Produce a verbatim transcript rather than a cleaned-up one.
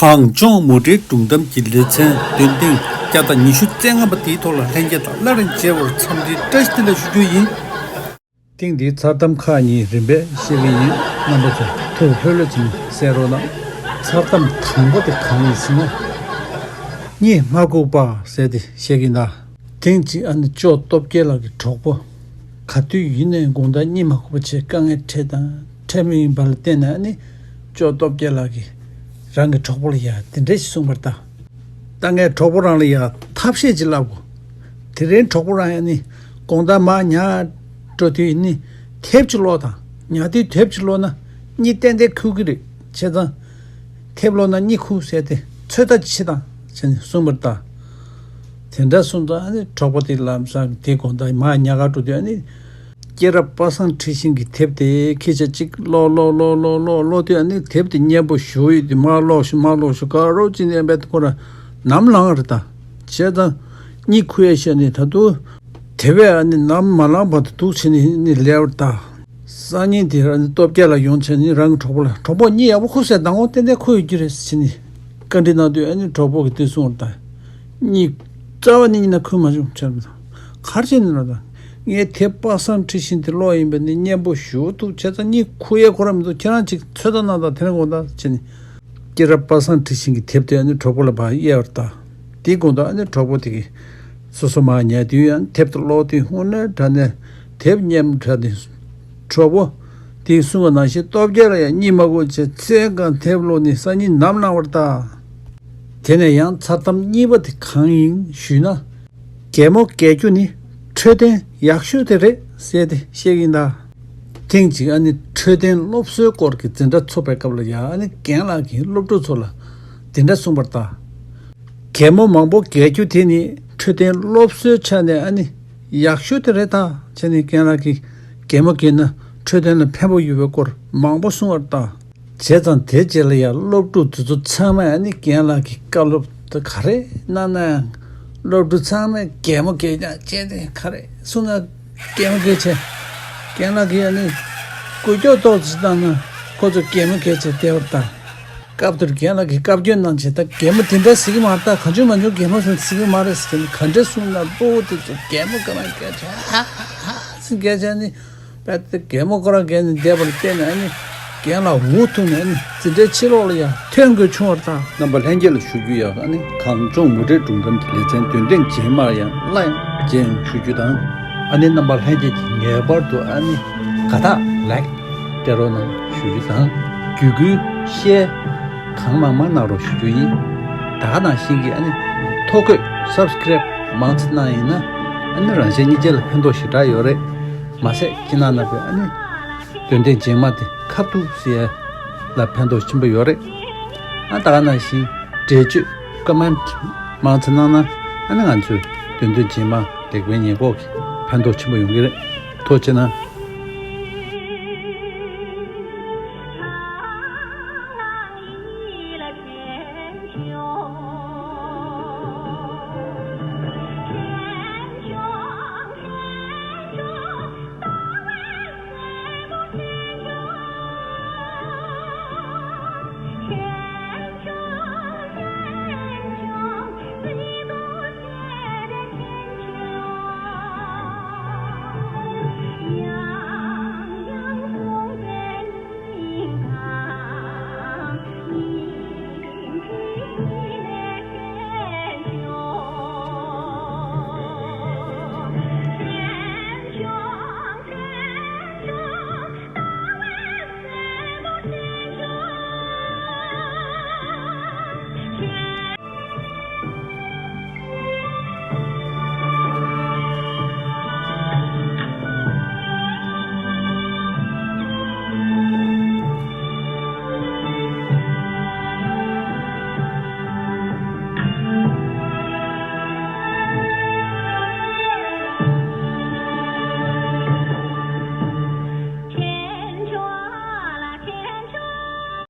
གངས་ལྗོངས་མུ་འབྲེལ་སྒྲུང་གཏམ་གྱི་ལེ་ཚན་འདོན་ཐེངས་བརྒྱ་དང་ཉི་ཤུ་རྩ་ལྔ་པ་དེའི་ཐོག་ལ་ལྷན་རྒྱས་དང་སླར་ཡང་མཇལ་བར་འཚམས་འདྲིའི་བཀྲ་ཤིས་བདེ་ལེགས་ཞུ་རྒྱུ་ཡིན། ཐེངས་འདིའི་མཚར་གཏམ་ཁག་གཉིས་རིམ་པས་བཤད་ཀྱི་ཡིན། རྣམ་པ་ཚོ་ཐུགས་ལྷོད་ལྷོད་ཙམ་གསན་རོགས་གནང་། མཚར་གཏམ་དང་པོ་དེ་གང་ཡིན་ཟེར་ན། གཉིད་མ་ཁུག་པ་ཟེར་དེ་བཤད་ཀྱི་ཡིན་ད། ཐེངས་གཅིག་ཨ་ནི་ཅོག་སྟོབས་རྒྱལ་ལགས་ཀྱི་གྲོགས་པོ། ག་དུས་ཡིན་ནའི་དགོང་དག་གཉིད་མ་ཁུག་པ་བྱས་དཀའ་ངལ་འཕྲད་དང་འཕྲད་མུས་ཡིན་པ་ལ་བརྟེན་ནས་ཨ་ནི་ཅོག་སྟོབས་རྒྱལ་ལགས་ཀྱིས་རང་གི་གྲོགས་པོ་ལ་ཡ་དེ་འདྲ་ཞིག་གསུངས་པར་གདའ། ད་ངས་གྲོགས་པོ་རང་ལ་ཡ་ཐབས་ཤེས་ཅིག་བསླབ་དགོས། དེ་རིང་གྲོགས་པོ་རང་ཡ་ནི་དགོང་དག་མར་ཉལ་འགྲོ་དུས་ཡིན་ནི་དེབ་ཅིག་ཀློག་དང་། ཉལ་དུས་དེབ་ཅིག་ཀློག་ན་གཉིད་ཏན་ཏན་ཁུག་གི་རེད། བྱས་ཙང་དེབ་ཀློག་ན་གཉིད་ཁུག་ཟེར་ཏེ་ཚོད་ལྟ་ཅིག་བྱེད་དང་བྱས་ནས་གསུངས་པར་གདའ། དེ་འདྲ་གསུངས་ཙང་ཨ་ནི་གྲོགས་པོ་དེ་ལམ་སང་དེ་དགོང་དག་མར་ཉལ་ག་འགྲོ་དུས་ཨ་ནི། སྐྱེས་རབས་པ་སངས་ཁྲི་ཤིང་གི་དེབ་དེ་ཁྱེད་ཅག་གཅིག་ཀློག་ཀློག་ཀློག་ཀློག་ཀློག་ཀློག་དུས་ཨ་ནི་དེབ་དེ་སྙན་པོ་ཞེ་པོ་ཡོད་དུས་མར་ཀློག་ཤོག་མར་ཀློག་ཤོག་ག་རོ་ཅི་ནས་ཡང་བས་ཁོ་ར་ནམ་ལངས་རེད་ད། བྱས་ཙང་གཉིད་ཁུག་ཡས་ཤ་ནི་ད་དུང་དེ་བས་ཨ་ནི་ནམ་མ་ལངས་བར་དུ་འདུག་བྱས་ནས་ནི་ལས་པར་གདའ། སང་ཉིན་དེར་ཨ་ནི་སྟོབས་རྒྱལ་ལགས་ཡོང་བྱས་ནི་རང་གི་གྲོགས་པོ་ལ་གྲོགས་པོ་གཉིད་ཡག་པོ་ཁུག་ཟེར་མདང་དགོང་ཏན་ཏན་ཁུག་ཡོད་རྒྱུ་རེད་ཟེར་ནི་བཀའ་འདྲི་གནང་དུས་ཨ་ནི་གྲོགས་པོ་གིས་དེ་གསུངས་པར་གདའ། གཉིད་རྩ་བ་ནས་གཉིད་ན་ཁུག་མ་བྱུང་བྱས་པ་དང་། གར་བྱས་ནས་ལ་དང་། ངས་དེབ་པ་སངས་ཁྲི་ཤིང་དེ་ཀློག་ཡིན་པས་ནི་སྙན་པོ་ཞེ་པོ་འདུག་བྱས་ཙང་གཉིད་ཁུག་ཡས་ཁོ་རང་མི་འདུག་ཁྱེད་རང་ཅིག་ཚོད་ལྟ་གནང་དང་དེ་རིང་དགོང་དག་བྱས་ནས། སྐྱེས་རབས་པ་སངས་ཁྲི་ཤིང་གི་དེབ་དེ་ཨ་ནི་གྲོགས་པོ་ལ་ཕར་གཡར་བར་གདའ། དེའི་དགོང་དག་ཨ་ནི་གྲོགས་པོ་དེ་གིས་སོ་སོ་མར་ཉལ་དུས་ཨ་ནི་དེབ་དེ་ཀློག་དུས་དངོས་གནས་དྲང་གནས་དེབ་སྙན་དྲང་གནས། གྲོགས་པོ་དེས་གསུངས་པ་ནང་བཞིན་སྟོབས་རྒྱལ་ལ་ཡང་གཉིད་མ་ཁུག་བྱས་ཚེ་གང་དེབ་ཀློག་ནས་སང་ཉིན་ནམ་ལངས་པར་གདའ། དེ་ནས་ཡང་མཚར་གཏམ་གཉིས་པ་དེ་གང་ཡིན་ཞུས་ན། གད་མོ་བགད་རྒྱུ་ནི་འཕྲོད་བསྟེན་ཡག་ཤོས་དེ་རེད་ཟེར་ཏེ་བཤད་ཀྱིན་གདའ། ཐེངས་གཅིག་ཨ་ནི་འཕྲོད་བསྟེན་སློབ་གསོའི་སྐོར་གྱི་འཛིན་གྲྭ་ཚོགས་པའི་སྐབས་ལ་ཡ་ཨ་ནི་རྒན་ལགས་ཀྱིས་སློབ་ཕྲུག་ཚོ་ལ་འདི་འདྲ་གསུངས་པར་གདའ། གད་མོ་མང་པོ་བགད་རྒྱུ་དེ་ནི་འཕྲོད་བསྟེན་སློབ་གསོའི་ཆ་ནས་ཨ་ནི་ཡག་ཤོས་དེ་རེད་ད་བྱས་ནས་རྒན་ལགས་ཀྱིས་གད་མོ་བགད་ན་འཕྲོད་བསྟེན་ལ་ཕན་པོ་ཡོད་པའི་སྐོར་མང་པོ་གསུངས་པར་གདའ། བྱས་ཙང་དེ་རྗེས་ལ་ཡང་སློབ་ཕྲུག་དེ་ཚོ་ཚང་མས་ཨ་ནི་རྒན་ལགས་ཀྱི་བཀའ་སློབ་དེ་ག་རེ་གནང་ན་ཡང་། སློབ་ཕྲུག་ཚང་མས་གད་མོ་བགད་ཀྱང་བྱས་ཏེ་ག་རེ་གསུངས་ན་གད་མོ་བགད་བྱས། རྒན་ལགས་ཀྱིས་ཨ་ནི་ཀུ་ཀྱོག་ཏོག་ཙམ་བཏང་ན་ཁོ་ཚོ་གད་མོ་བགད་བྱས་བསྡད་པར་གདའ། སྐབས་དེར་རྒན་ལགས་ཀྱིས་བཀའ་བཀྱོན་གནང་བྱས། ད་གད་མོ་དེ་འདྲ་ཟེར་གྱི་མ་རེད། ད་གང་བྱུང་མང་བྱུང་གད་མོ་ཟེར་གྱི་མ་རེད་ཟེར་ནས་ག་འདྲ་གསུངས་ན་སློབ་ཕྲུག་དེ་ཚོ་གད་མོ་ག་རེ་བགད་བྱས་ཧ་ཧ་ཧ་ཟེར་བགད་བྱས་ནི། པད་དེ་གད་མོ་ཁོ་རང་བགད་ནས་བསྡད་པ་ལ་བརྟེན་ནས་ཨ་ནི་རྒན་ལགས་འུ་ཐུག་ནས་ཨ་ནི་འཛིན་གྲྭའི་ཕྱི་ལོགས་ལ་ཡང་ཐོན་དགོས་བྱུང་བར་གདའ། རྣམ་པ་ལྷན་རྒྱས་ལ་ཞུ་རྒྱུ་ཡང་ཨ་ནི་གངས་ལྗོངས་མུ་འབྲེལ་སྒྲུང་གཏམ་གྱི་ལེ་ཚན་འདོན་ཐེངས་རྗེས་མར་ཡང་སླར་ཡང་མཇལ་ཡོང་ཞུ་རྒྱུ་དང་། ཨ་ནི་རྣམ་པ་ལྷན་རྒྱས་ཀྱིས་ངེས་པར་དུ་ཨ་ནི་དགའ་རྟགས་ལའིཀ་སྤྲད་རོགས་གནང་ཞུ་རྒྱུ་དང་། བརྒྱུད་སྐུལ་ཤེར་གང་མང་མང་གནང་རོགས་ཞུ་རྒྱུ་ཡིན། ད་ག་ནང་བཞིན་གྱི་ཨ་ནི་ཐོ་འགོད་སབ་སི་ཀེ་རེབ་མང་ཙམ་གནང་ཡིན་ན་ཨ་ནི་རང་གཞན་གཉིས་ཆ་ལ་ཕན་ཐོགས་ཞེ་དྲག་ཡོད་རེད། མ་ཟད་ཁྱེད་རྣམ་པས་ཨ་ནི་འདོན་ཐེངས་རྗེས་མ་དེ་ཁ་ཐུག་ཟེར་ཡ་ལ་ཕན་ཐོགས་ཆེན་པོ་ཡོད་རེད། ཨ་ད་ག་ནང་བཞིན་འགྲེལ་བརྗོད་ཀོ་མེན་ཊི་མང་ཙམ་གནང་ན་ཨ་ནི་ང་ཚོས་འདོན་ཐེངས་རྗེས་མ་ལེགས་སྤེལ་ཉེས་འགོག་གི་ཕན་ཐོགས་ཆེན་པོ་ཡོང་གི་རེད། ཐུགས་རྗེ་གནང་།